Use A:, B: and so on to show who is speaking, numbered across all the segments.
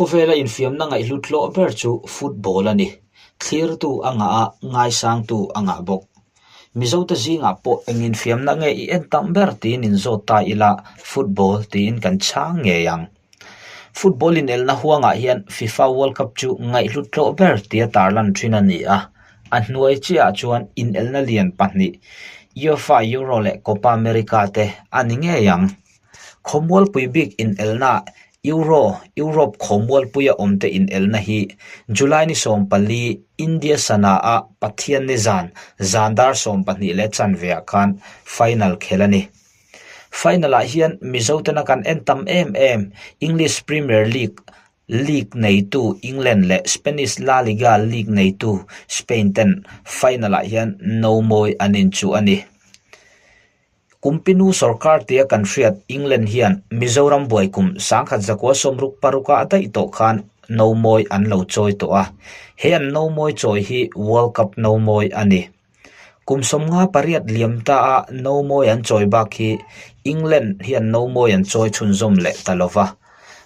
A: Khawvela infiamna ngaihhlut hlawh ber chu football a ni. Thlirtu a ngah a, ngaisangtu a ngah bawk. Mizote zingah pawh eng infiamna nge i en tam ber tiin inzawt ta ila football tiin kan chhang ngei ang. Football inelna huangah hian FIFA World Cup chu ngaihhlut tlawh ber tia tarlan thin a ni a, a hnuai chiahah chuan inelna lian pahnih UEFA Euro leh Copa America te a ni ngei ang. Khawmualpui bik inelna Euro, Europe khawmualpuia awmte inelna hi July ni 14 India sana-a Pathianni zan zan dar 12:15 khan final khel a ni. Final-ah hian Mizotena kan en tam em em English Premier League league neitu England leh Spanish La Liga league neitu Spain ten final-ah hian nomawi an inchuh a ni. Kumpinu sorkar tia kan hriat England hian Mizoram buai kum 1966 a daih tawh khan nomawi an lo chawi tawh a, he an nomawi chawi hi World Cup nomawi a ni. Kum 58 liam ta a nomawi an chawi bak hi England hian nomawi an chawi chhunzawm leh ta lo va.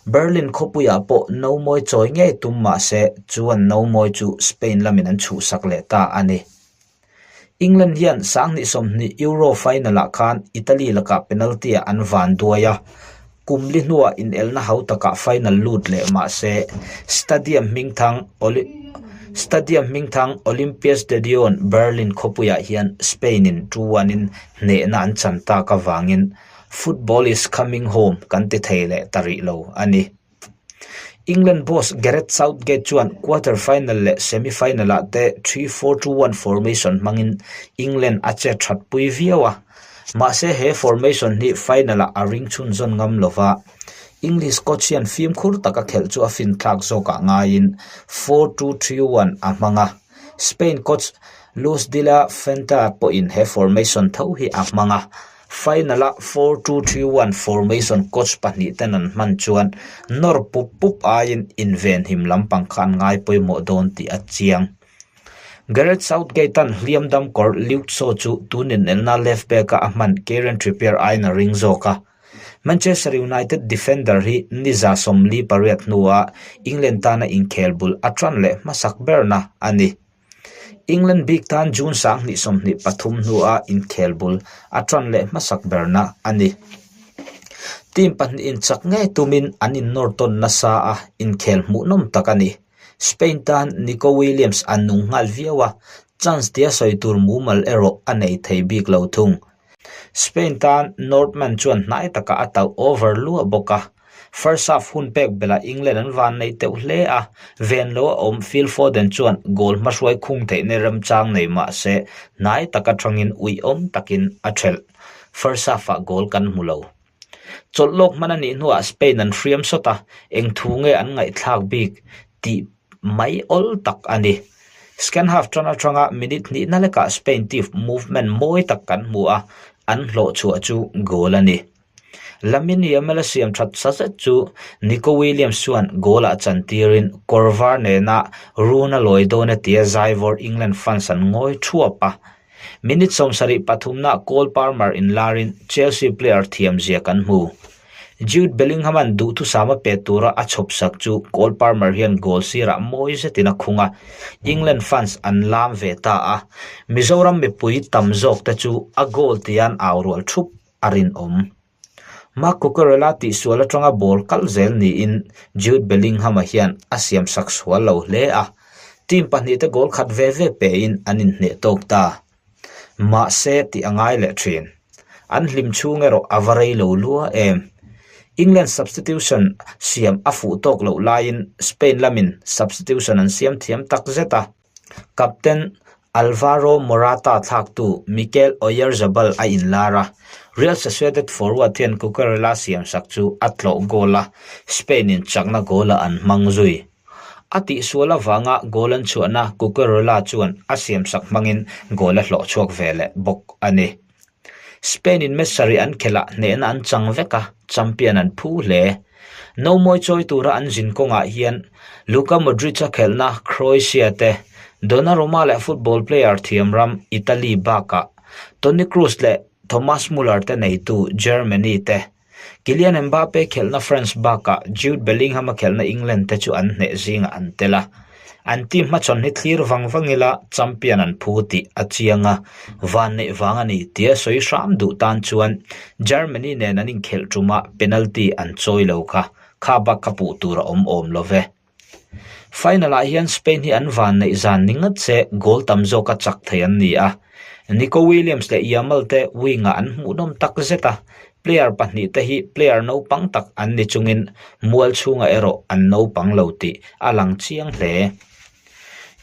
A: Berlin khawpuiah pawh nomawi chawi ngei tum mah se chuan nomawi chu Spain lamin an chhuhsak leh ta a ni. England hian 2020 Euro final-ah khan Italy lakah penalty-ah an van duai a, kum li hnuah inelna hau takah final lut leh mah se stadium hmingthang Stadium hmingthang Olympiastadion Berlin khawpuiah hian Spain-in 2-1-in hnehna an chan tak avangin football is coming home kan ti thei leh ta rih lo a ni. England boss Gareth Southgate chuan quarter-final leh semi-final-ah te 3-4-2-1 formation hmangin England a che that pui viau a, mahse he formation hi final-ah a ring chhunzawn ngam lo va, English coach hian fimkhur taka khelh chu a finthlak zawkah ngaiin 4-2-3-1 a hmang a, Spain coach Luis de la Fuente pawhin he formation tho hi a hmang a. Final-a 4-2-3-1 formation coach pahnih ten an hman chuan nawr pup pup aiin invenhim lampang kha an ngai pawimawh dawn tih a chiang. Gareth Southgate-a'n hliam dam kawr Luke Shaw chu tun inelna left back-a a hman Kieran Trippier aiin a ring zawk a. Manchester United defender hi ni 48 hnua England tana inkhel bul a tan leh hmasak berna a ni. England bik tan June 2023 hnua inkhel bul a tan leh hmasak berna a ni. Team pahnihin chak ngei tumin an innawr tawn nasa a, inkhel hmuhnawm tak a ni. Spain tan Nico Williams a nung nghal viau a, chance tia sawi tur mumal erawh a nei thei bik lo thung. Spain tan Nordmann chuan hnai takah a tauh over luah bawk a. First half hun pek belah England an van nei teuh hle a, ven lo a awm Phil Foden chuan goal hmahruai khung theihna remchang nei mah se hnai tak atangin uiawm takin a thelh. First half-ah goal kan hmu lo. Chawlh lawk hman a nih hnuah Spain an hriam sawt a, eng thu nge an ngaihthlak bik tih mai awl tak a ni. Second half tan atanga minute hnihna lekah Spain team movement mawi tak kan hmu a, an hlawh chhuah chu goal a ni. Lamine Yamal a siam that sa zet chu Nico Williams chuan goal-ah chantirin kawr var nena run a lawi dawn e tia zaivawr England fans an ngawi thuap a. Minute 73 nah Cole Palmer inlarin Chelsea player thiam zia kan hmu. Jude Bellingham-a'n duhthusam a pet tura a chhawp sak chu Cole Palmer hian goal sirah mawi zetin a khung a, England fans an lam ve ta a, Mizoram mipui tam zawk te chu a goal tian au rual thup a rinawm. Marc Cucurella tihsual atanga ball kal zel niin Jude Bellingham-a hian a siamsak sual lo hle a, team pahnihte goal khat ve ve pein an inhneh tawk ta. Mahse tih a ngai leh thin. An hlim chhung erawh a va rei lo lua em. England substitution siam a fuh tawk loh laiin Spain lamin substitution an siam thiam tak zet a. Captain Alvaro Morata thlaktu Mikel Oyarzabal a inlar a, Real Sociedad forward hian Cucurella siamsak chu a tlawh goal a, Spain-in chakna goal-ah an hmang zui. A tihsual avanga goal an chhuahna Cucurella chuan a siamsak hmangin goal a hlawh chhuak ve leh bawk a ni. Spain-in match sarih an khelh ah hnehna an chang vek a, champion an phu hle. Nomawi chawi tura an zin kawngah hian Luka Modric-a khelhna Croatia te, Donnarumma leh football player thiam ram Italy bakah Toni Kroos leh Thomas Muller te neitu Germany te. Kylian Mbappe khelhna France bakah Jude Bellingham-a khelhna England te chu an hneh zingah an tel a. An team hmachhawn hi thlir vang vang ila champion an phu tih a chiang a, vanneih vang a ni tia sawi hram duh tan chuan Germany nen an inkhelh ṭumah penalty an chawi lo kha, kha bak kha puh tur a awm awm lo ve. Final-ah hian Spain hi an vanneih zan ni ngat se goal tam zawka chak thei an ni a. Nico Williams leh Yamal te wing-ah an hmuhnawm tak zet a, player pahnihte hi player naupang tak an ni chungin mual chhungah erawh an naupang lo tih a lang chiang hle.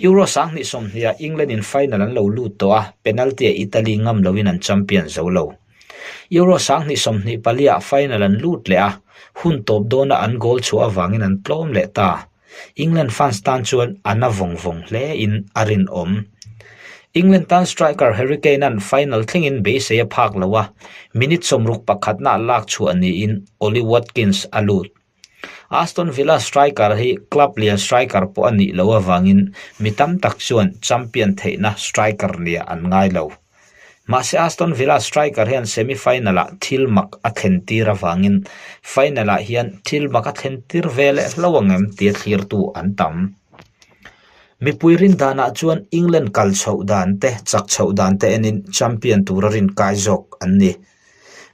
A: Euro sanghnih sawmhniah England-in final an lo lut tawh a, penalty-ah Italy ngam loin an champion zo lo. Euro 2024 ah final an lut leh a, hun tawp dawna an goal chhuah avangin an tlawm leh ta. England fans tan chuan a na vawng vawng hle in a rinawm. England tan striker Harry Kane-a'n final thlengin beisei a phak lo a, minute sawmruk pakhatna lak chhuah niin Ollie Watkins a lut. Aston Villa striker hi club lian striker pawh a nih loh avangin mi tam tak chuan champion theihna striker nia an ngai lo. Mahse Aston Villa striker hian semi-final-ah thil mak a thlen tir avangin final-ah hian thil mak a thlen tir ve leh hlo ang em tia thlirtu an tam. Mipui rin danah chuan England kal chhoh dan te chak chhoh dan te enin champion tura rinkai zawk an ni.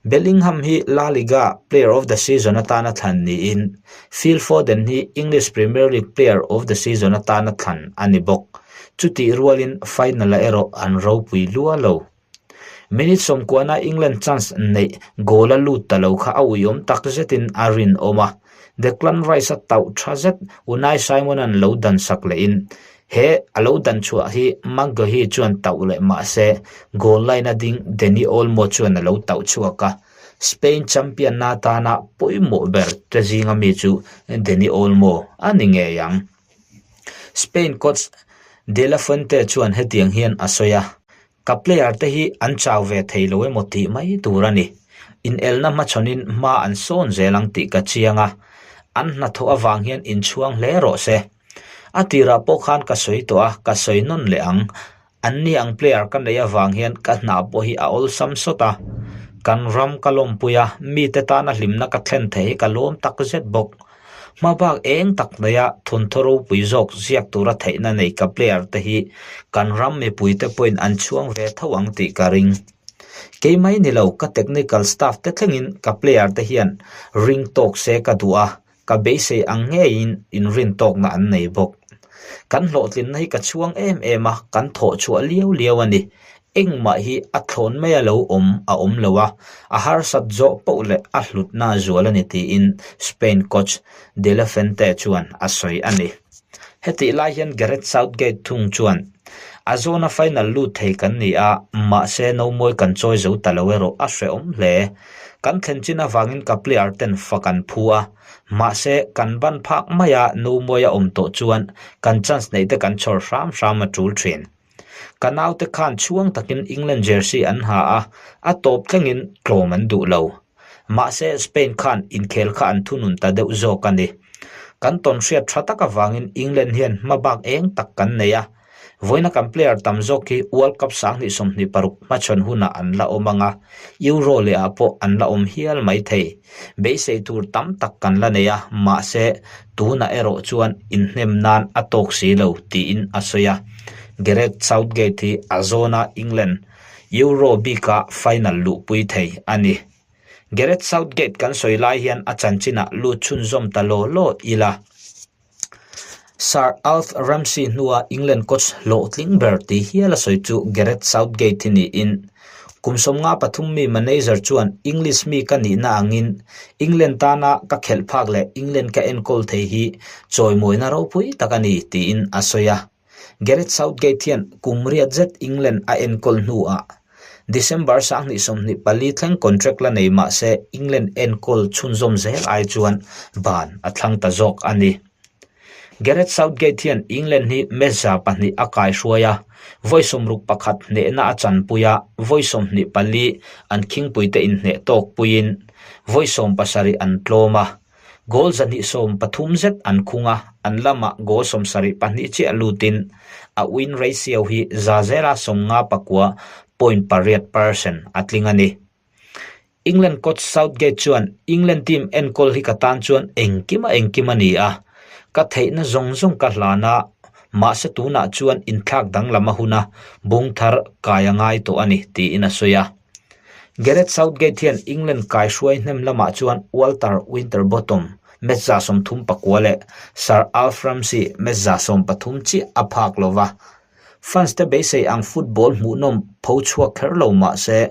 A: Bellingham hi La Liga Player of the Season atana thlan niin Phil Foden hi English Premier League Player of the Season atana thlan a ni bawk. Chutih rualin final-ah erawh an ropui lua lo. Minute sawmkuana England chance neih goal a lut ta lo kha a uiawm tak zetin a rinawm a, Declan Rice a tauh tha zet Unai Simon-a'n lo dansak lehin He a lo dan chhuah hi Maguire chuan tauh leh mah se goal line a ding Dani Olmo chuan a lo tauh chhuak a, Spain champion na atana pawimawh ber te zinga mi chu Dani Olmo a ni ngei ang. Spain coach De La Fuente chuan hetiang hian a sawi a, Ka player te hi an chau ve thei lo emaw tih mai tur a ni. Inelna hmachhawnin hma an sawn zel ang tih ka chiang a, an hnathawh avang hian inchhuang hle rawh se. A tirah pawh khan ka sawi tawh a, ka sawi nawn leh ang. Anni ang player ka neih avang hian ka hna pawh hi a awlsam sawt a. Kan ram ka lawmpui a, mite tana hlimna ka thlen thei hi ka lawm tak zet bawk. Hma bak eng tak hnaia thawnthaw ropui zawk ziak tura theihna nei ka player te hi kan ram mipuite pawhin an chhuang ve tho ang tih ka ring. Keimai ni lo ka technical staff te thlengin ka player te hian ring tawk se ka duh a, ka beisei ang ngeiin inrintawkna an nei bawk. Kan hlawhtlinna hi ka chhuang em em a, kan thawh chhuah liau liau a ni. Engmah hi a thlawn maia lo awm a awm lo a, a harsat zawh poh leh a hlutna zual a ni tiin Spain coach De La Fuente chuan a sawi a ni. Hetih lai hian Gareth Southgate thung chuan, A zawna final lut thei kan ni a, mahse nomawi kan chawi zo ta lo erawh a hrehawm hle. Kan thlen chin avangin ka player ten fak an phu a, mahse kan ban phak maia nomawi a awm tawh chuan kan chance neih te kan chhawr hram hram a tul thin. Ka naute khan chhuang takin England jersey an ha a, a tawp thlengin tlawm an duh lo. Mahse Spain khan inkhel kha an thunun ta deuh zawk a ni. Kan tawnhriat tha tak avangin England hian hma bak eng tak kan nei a, vawiina kan player tam zawk hi World Cup 2026 hmachhawn hunah an la awm ang a, Euro leh ah pawh an la awm hial mai thei. Beisei tur tam tak kan la nei a, mahse tunah erawh chuan inhnem nan a tawk si lo, tiin a sawi a. Gareth Southgate hi a zawna England Euro bika final luhpui thei a ni. Gareth Southgate kan sawi lai hian a chanchinah lut chhunzawm ta law law ila. Sir Alf Ramsey hnua England coach hlawhtling ber tih hial a sawi chu Gareth Southgate hi niin kum 53 mi manager chuan English mi ka nihna angin England tana ka khelh phak leh England ka enkawl thei hi chawimawina ropui tak a ni tiin a sawi a. Gareth Southgate hian kum riat zet England a enkawl hnuah December 2024 thleng contract la nei mah se England enkawl chhunzawm zel ai chuan ban a thlang ta zawk a ni. Gareth Southgate hian England hi match 2 a kaihruai a, vawi 61 hnehna a chanpui a, vawi 24 an khingpuite inhneh tawk puiin vawi 17 an tlawm a. Goal 230 zet an khung a, an lamah goal 72 chiah lutin a win ratio hi za zela 59.8 percent a tling a ni. England coach Southgate chuan, England team enkawl hi ka tan chuan engkima engkim a ni a, ka theihna zawng zawng ka hlan a, mahse tunah chuan inthlak danglam a hun a, bung thar kai a ngai tawh a ni, tiin a sawi a. Gareth Southgate hian England kaihruai hnem lamah chuan Walter Winterbottom, match 39 leh Sir Alf Ramsey, match 13 chiah a phak lo va. Fans te beisei ang football hmuhnawm pho chhuak kher lo mah se,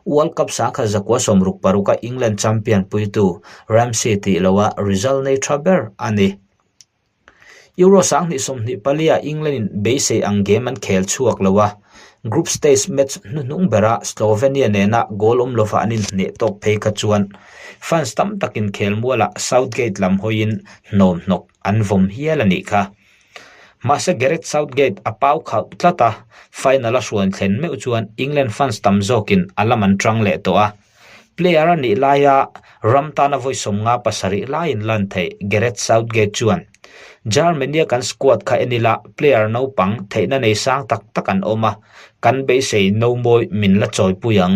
A: World Cup 1966 a England champion puitu Ramsey tih loha result nei tha ber a ni. Euro 2024 ah England in beisei ang game an khel chhuak lo a, group stage match hnuhnung bera Slovenia nena goal awm lova an inhneh tawk phei kha chuan fans tam takin khelmualah Southgate lam hawiin hnawmhnawk an vawm hial a nih kha. Mahse Gareth Southgate a pau khalh tlat a, final a hruan thlen meuh chuan England fans tam zawkin a lam an tang leh tawh a. Player a nih laia ram tana vawi 57 laiin lan theih Gareth Southgate chuan, Germany a kan squad kha en ila player naupang theihna nei sang tak tak an awm a, kan beisei nomawi min la chawipui ang.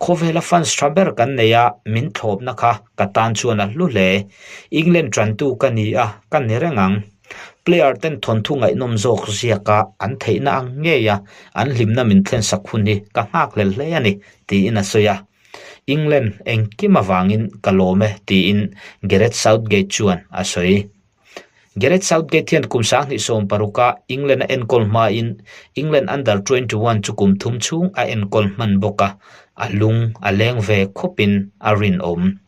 A: Khawvela fans tha ber kan nei a, min thlawpna kha ka tan chuan a hlu hle. England tantu ka ni a, ka ni reng ang. Player ten thawnthu ngaihnawm zawk ziaka an theihna ang ngei a, an hlimna min thlensak hun hi ka nghakhlel hle a ni, tiin a sawi a. England engkim avangin ka lawm e, tiin Gareth Southgate chuan a sawi. Gareth Southgate hian kum 2016 a England a enkawl hmain England Under 21 chu kum thum chhung a enkawl hman bawk a, a lung a leng ve khawpin a rinawm.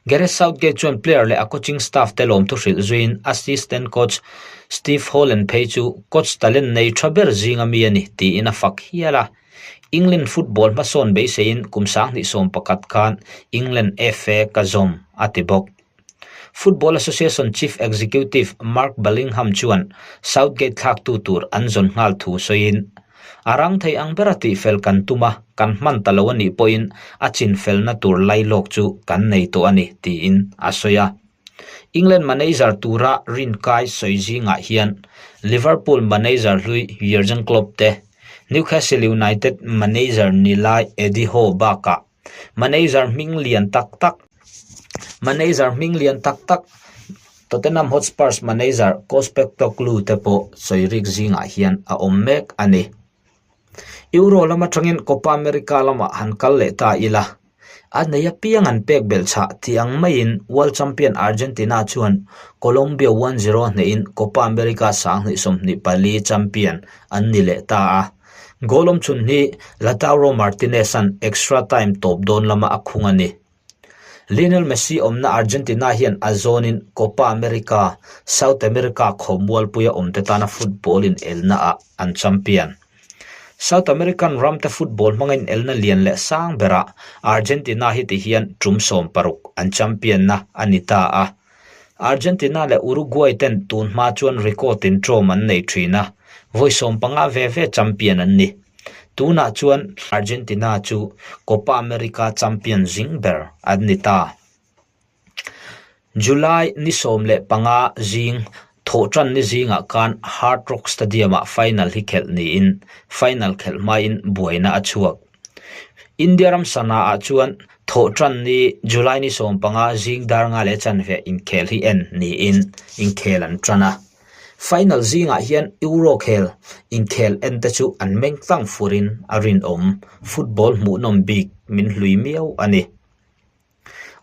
A: Gareth Southgate chuan player leh a coaching staff te lawmthu hrilh zuiin assistant coach Steve Holland phei chu coach talent nei tha ber zinga mi a ni tiin a fak hial a. England football hmasawn beiseiin kum 2011 khan England FA ka zawm a ti bawk. Football Association Chief Executive Mark Bullingham chuan Southgate thlaktu tur an zawn nghal thu sawiin, A rang thei ang bera tihfel kan tum a, kan hman ta lo a nih pawhin a chinfelna tur lailawk chu kan nei tawh a ni, tiin a sawi a. England manager tura rinkai sawi zingah hian Liverpool manager hlui Jurgen Klopp te, Newcastle United manager ni lai Eddie Howe bakah Manager hming lian tak tak Manager hming lian tak tak Tottenham Hotspurs manager Postecoglou te pawh sawi rik zingah hian a awm mek a ni. Euro lam atangin Copa America lamah han kal leh ta ila, a nei apiang an pek belh chhah tih ang maiin World Champion Argentina chuan Colombia 1-0 hnehin Copa America 2024 champion an ni leh ta a. Goal awm chhun hi Lautaro Martinez-a'n extra time tawp dawn lama a khung a ni. Lionel Messi awmna Argentina hian a zawnin Copa America, South America khawmualpuia awmte tana football inelnaah an champion. South American ramte football hmanga inelna lian leh sang berah Argentina hi ti hian tum 16 an champion-na a ni ta a. Argentina leh Uruguay ten tun hma chuan record in tlawm an nei thin a, vawi 15 ve ve champion an ni. Tunah chuan Argentina chu Copa America champion zing ber an ni ta. July ni 15 zing thawhtan ni zingah khan Hard Rock Stadium-ah final hi khelh niin final khelh hmain buaina a chhuak. India ram Sanaah chuan thawhtan ni July ni 15 zing dar nga leh chanve inkhel hi en niin inkhel an tan a. Final zingah hian Euro khel inkhel en te chu an meng tlang furin a rinawm. Football hmuhnawm bik min hlui miau a ni.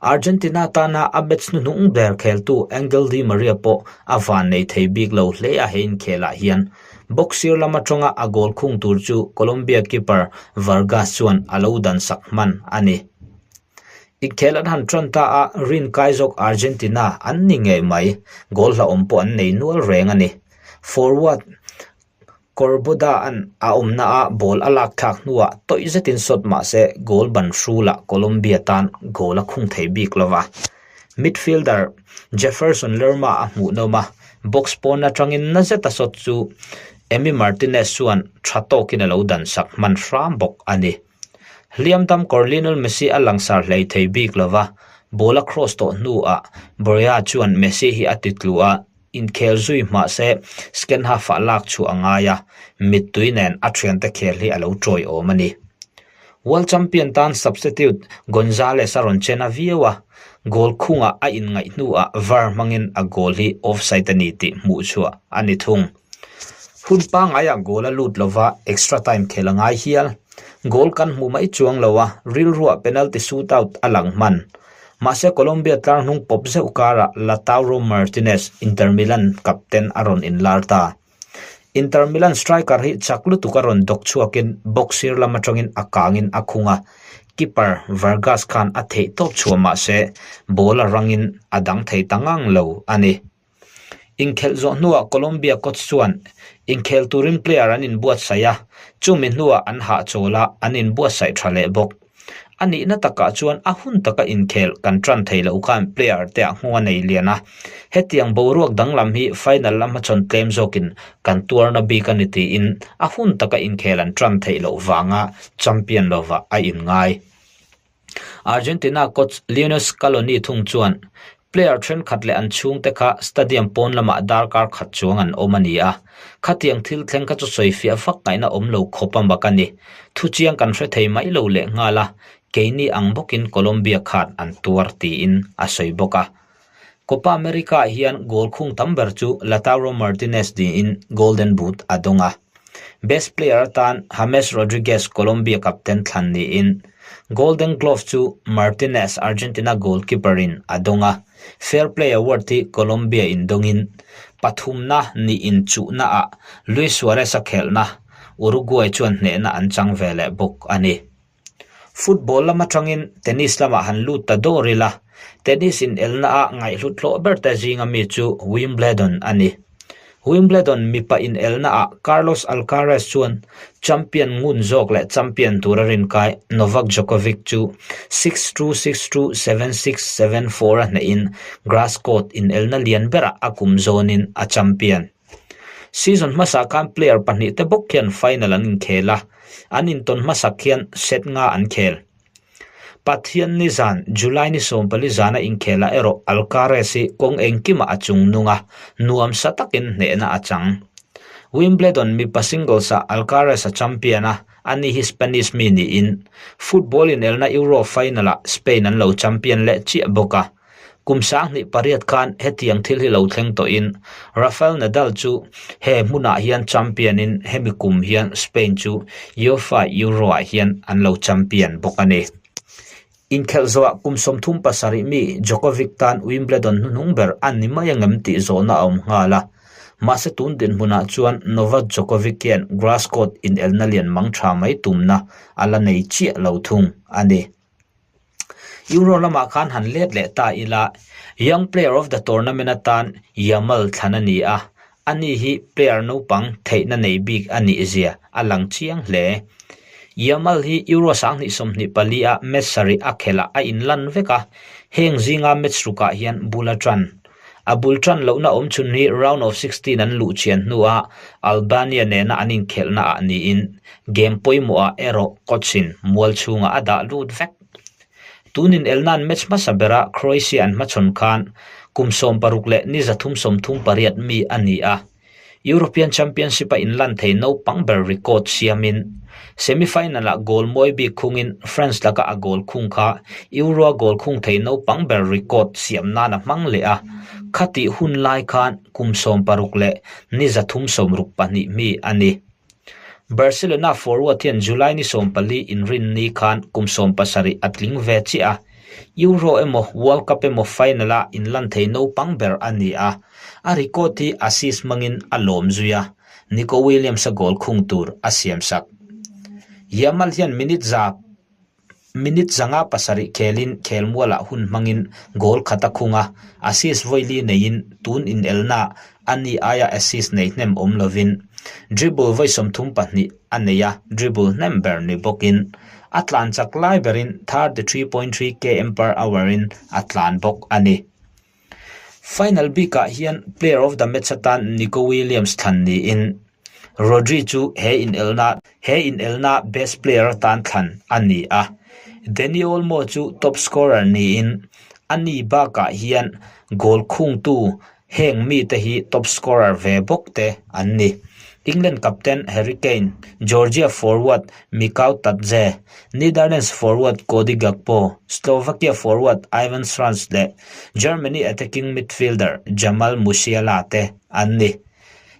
A: Argentina tana a match hnuhnung ber kheltu Angel Di Maria pawh a van nei thei bik lo hle a he inkhelah hian. Box sir lam atanga a goal khung tur chu Colombia keeper Vargas chuan a lo dan sak hman a ni. Inkhel an han tan ta a, rin kai zawk Argentina an ni ngei mai, goal hlauhawm pawh an nei nual reng a ni. Forward Corboda-a'n a awmna-a ball a lak thlak hnuah tawih zetin shot mah se goal ban hrulah Colombia tan goal a khung thei bik lo va. Midfielder Jefferson Lerma a hmuh nawm a, box pawn atangin na zeta shot chu Emi Martinez chuan tha tawkin a lo dansak hman hram bawk a ni. Hliam dam kawr Lionel Messi a langsar hlei thei bik lo va, ball a cross tawh hnuah Borja chuan Messi hi a ti tlu a, Inkhel zui hmah se second half-ah lak chhuah a ngai a, mittui nen a thiante khel hi a lo tawiawm a ni. World champion tan substitute Gonzalez a rawn chen a viau a, goal khungah a inngaih hnuah var hmangin a goal hi offside a ni tih hmuh chhuah a ni thung. Hun pangaiah goal a lut lova extra time khel a ngai hial. Goal kan hmu mai chuang lo a, rilruah penalty shootout a lang hman. Mahse Colombia tlar hnung pawp zeuh karah Lautaro Martinez, Inter Milan captain a rawn inlar ta. Inter Milan striker hi chak lutuk a rawn dawk chhuakin box sir lam atangin a kangin a khung a, keeper Vargas khan a theih tawp chhuah mahse ball a rangin a dang thei ta ngang lo a ni. Inkhelh zawh hnuah Colombia coach chuan inkhel turin player an inbuatsaih a, chumi hnuah an hahchawl a, an inbuatsaih tha leh bawk. A nihna takah chuan a hun taka inkhel kan tan thei loh khan player te ah nghawng a nei lian a, hetiang boruak danglam hi final lam hmachhawn tlem zawkin kan tuarna bik a ni tiin a hun taka inkhel an tan theih loh vanga champion lovah a inngai. Argentina coach Lionel Scaloni thung chuan player thenkhat leh an chhungte kha stadium pawn lamah darkar khat chuang an awm a ni a, khatiang thil thleng kha chu sawifiah vak ngaihna awm lo khawp a mak a ni. Thuchiang kan hre thei mai lo leh nghal a, keini ang bawkin Colombia khan an tuar tiin a sawi bawk a. Copa America ah hian goal khung tam ber chu Lautaro Martinez niin Golden Boot a dawng a. Best player atan James Rodriguez Colombia captain thlan niin Golden Glove chu Martinez Argentina goalkeeper in a dawng a. Fair Play Award hi Colombia in dawngin pathumna nih inchuhna ah Luis Suarez a khelhna Uruguay chuan hnehna an chang ve leh bawk a ni. Football lam atangin tennis lamah han lut ta dawr ila, tennis inelna a ngaihhlut hlawh ber te zinga mi chu Wimbledon a ni. Wimbledon mipa inelna ah Carlos Alcaraz chuan champion ngun zawk leh champion tura rinkai Novak Djokovic chu 6-2, 6-2, 7-6, 7-4 a hnehin grass court inelna lian berah a kum zawnin a champion. Season hmasa khan player pahnihte bawk hian final an inkhel a, an intawn hmasak hian set nga an khel. Pathian ni zan, July ni 14 zana inkhelah erawh Alcaraz hi kawng engkimah a chung nung a, nuamsa takin hnehna a chang. Wimbledon mipa singles-ah Alcaraz a champion a, ani hi Spanish mi niin football inelna Euro final-ah Spain an lo champion leh chiah bawk a. Kum 28 khan hetiang thil hi lo thleng tawhin Rafael Nadal chu he hmunah hian champion in hemi kum hian Spain chu UEFA Euro ah hian an lo champion bawk a ni. Inkhelh zawhah kum 37 mi Djokovic tan Wimbledon hnuhnung ber a ni mai angem tih zawhna a awm nghal a. Mahse tun dinhmunah chuan Novak Djokovic hian grass court inelna lian mang tha mai tumna a la nei chiah lo thung a ni. Euro lamah khan han let leh ta ila, Young Player of the Tournament atan Yamal thlan a ni a, ani hi player naupang theihna nei bik a nih zia a lang chiang hle. Yamal hi Euro 2024 a match sarih a khelh ah a inlan vek a, heng zinga match rukah hian bul a tan. A bul tan lohna awm chhun hi round of 16 an luh chian hnuah Albania nena an inkhelhna ah niin game pawimawh ah erawh coach in mual chhungah a dah lut vek. Tunin elna'n match hmasa bera Croatia an hmachhawn khan kum 60 leh ni 338 mi a ni a. European Championship a inlan thei naupang ber record siamin semi-final ah goal mawi bik khungin France laka a goal khung kha Euro a goal khung thei naupang ber record siam nan a hmang leh a, khatih hun lai khan kum 60 leh ni 362 mi a ni. Barcelona forward hian July ni 14 inrinni khan kum 17 a tling ve chiah a, Euro emaw World Cup emaw final a inlan thei naupang ber a ni a, a record hi assist hmangin a lawm zui a, Nico Williams-a goal khung tur a siamsak. Yamal hian minute za Minute zanga pasarih khelin khelmualah hun hmangin goal khat a khung a, assist vawili neiin tun inelna a ni aia assist nei hnem awm lovin dribble vawi 32 a nei a, dribble hnem ber ni bawkin a tlan chak lai berin 33.3 km per hour in a tlan bawk a ni. Final bikah hian player of the match atan Nico Williams thlan niin Rodri chu he inelna he inelna best player atan thlan a ni a. Dani Olmo chu top scorer niin ani bakah hian goal khungtu heng mite hi top scorer ve bawk te an ni. England captain Harry Kane, Georgia forward Mikautadze, Netherlands forward Cody Gakpo, Slovakia forward Ivan Schranz leh Germany attacking midfielder Jamal Musiala te an ni.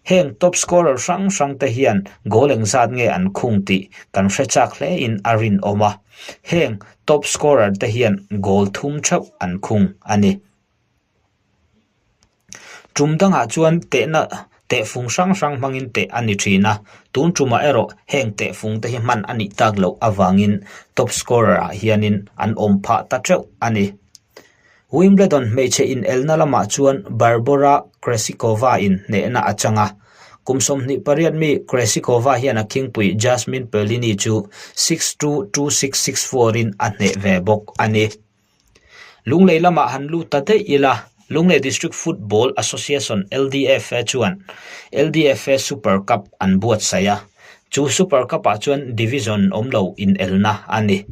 A: Heng top scorer hrang hrang te hian goal engzat nge an khung tih kan hre chak hlein a rinawm a, heng top scorer te hian goal thum theuh an khung a ni. Tum dangah chuan tehna tehfung hrang hrang hmangin teh a ni thin a, tun tumah erawh heng tehfung te hi hman a nih tak loh avangin top scorer ah hianin an awm phah ta teuh a ni. Wimbledon hmeichhe inelna lamah chuan Barbora Krejcikova in hnehna a chang a, kum 28 mi Krejcikova hian a khingpui Jasmine Paolini chu 6-2, 2-6, 6-4 in a hneh ve bawk a ni. Lunglei lamah han lut ta daih ila, Lunglei District Football Association, LDFA, chuan LDFA Super Cup an buatsaih a. Chu Super Cup-ah chuan Division awm lo inelna a ni.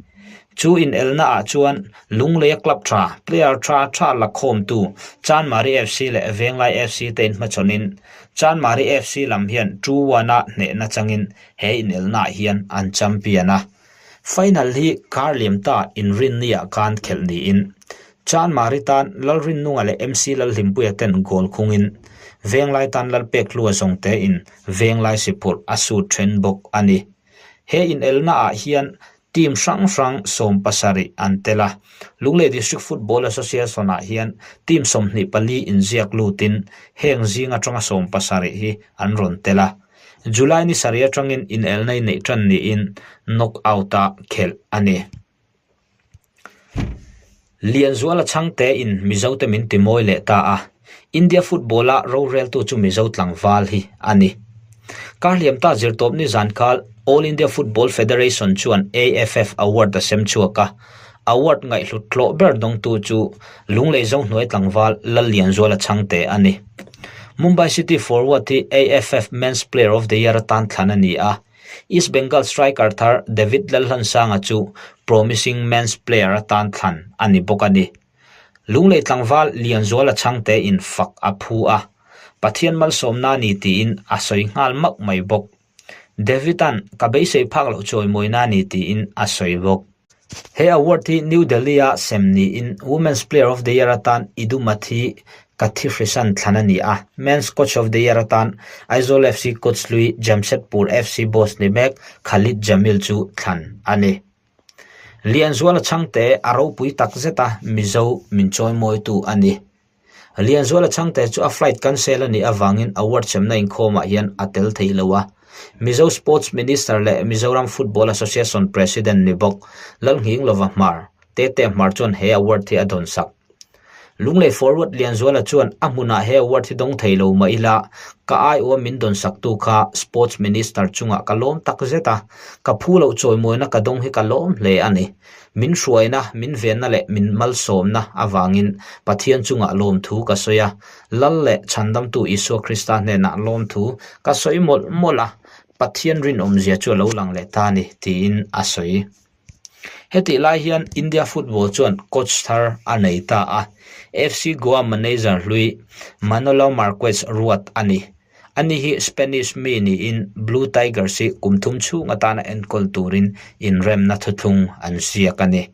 A: Chu inelnaah chuan Lungleia club tha, player tha tha la khawmtu Chanmari FC leh Venglai FC te inhmachhawnin Chanmari FC lam hian 2-1-a hnehna changin he inelnaah hian an champion a. Final hi kar liam ta inrinniah khan khelh niin Chanmari tan Lalrinnunga leh MC Lalhlimpuia ten goal khungin Venglai tan Lalpekhlua zawng tein Venglai siphurh a sut then bawk a ni. He inelnaah hian team hrang hrang 70 an tel a, Lunglei District Football Association-ah hian team 24 inziak lutin heng zing atanga 70 hi an rawn tel a. July ni sarih atangin inelna i neih tan niin knock out a khelh a ni. Lianzuala chhangte in Mizote min ti mawi leh ta a, India football a roreltu chu Mizo tlangval hi a ni. Karhliam ta zirtawp ni zan khal All India Football Federation chuan AFF Award a sem chhuak a, award ngaihhlut hlawh ber dawngtu chu Lunglei Zohnuai tlangval Lallianzuala chhangte a ni. Mumbai City forward hi AFF Men's Player of the Year atan thlan a ni a, East Bengal striker thar David Lalhlansanga chu Promising Men's Player atan thlan a ni bawk a ni. Lunglei tlangval Lianzuala chhangte in fak a phu a, Pathian malsawmna a ni tiin a sawi nghal mauh mai bawk. David-a'n ka beisei phak loh chawimawina a ni tiin a sawi bawk. He award hi New Delhi-a sem niin Women's Player of the Year atan Idumathi Kathifrisan thlan a ni a, Men's Coach of the Year atan Aizawl FC coach hlui Jamshedpur FC boss ni mek Khalid Jamil chu thlan a ni. Lianzuala chhangte a ropui takzet a, Mizo min chawimawitu a ni. Lianzuala chhangte chu a flight cancel a nih avangin award semna inkhawmah hian a tel thei lo a. Mizo Sports Minister leh Mizoram Football Association President ni bawk Lalnghinglova Hmar, Tete Hmar chuan he award hi a dawnsak. Lunglei forward Lianzuala chuan a hmunah he award hi dawng thei lo mah ila, ka aiawha min dawnsaktu kha Sports Minister chungah ka lawm takzet a, ka phu loh chawimawina ka dawng hi ka lawm hle a ni. Min hruaina, min venna leh min malsawmna avangin Pathian chungah lawmthu ka sawi a, Lal leh Chhandamtu Isua Krista hnenah lawmthu ka sawi mawlh mawlh a, Pathian rinawmzia chu a lo lang leh ta a ni, tiin a sawi. Hetih lai hian India football chuan coach thar a nei ta a, FC Goa manager hlui Manolo Marquez ruat a ni. Ani hi Spanish mi niin Blue Tigers hi kum thum chhung atana enkawl turin inremna thuthlung an ziak a ni.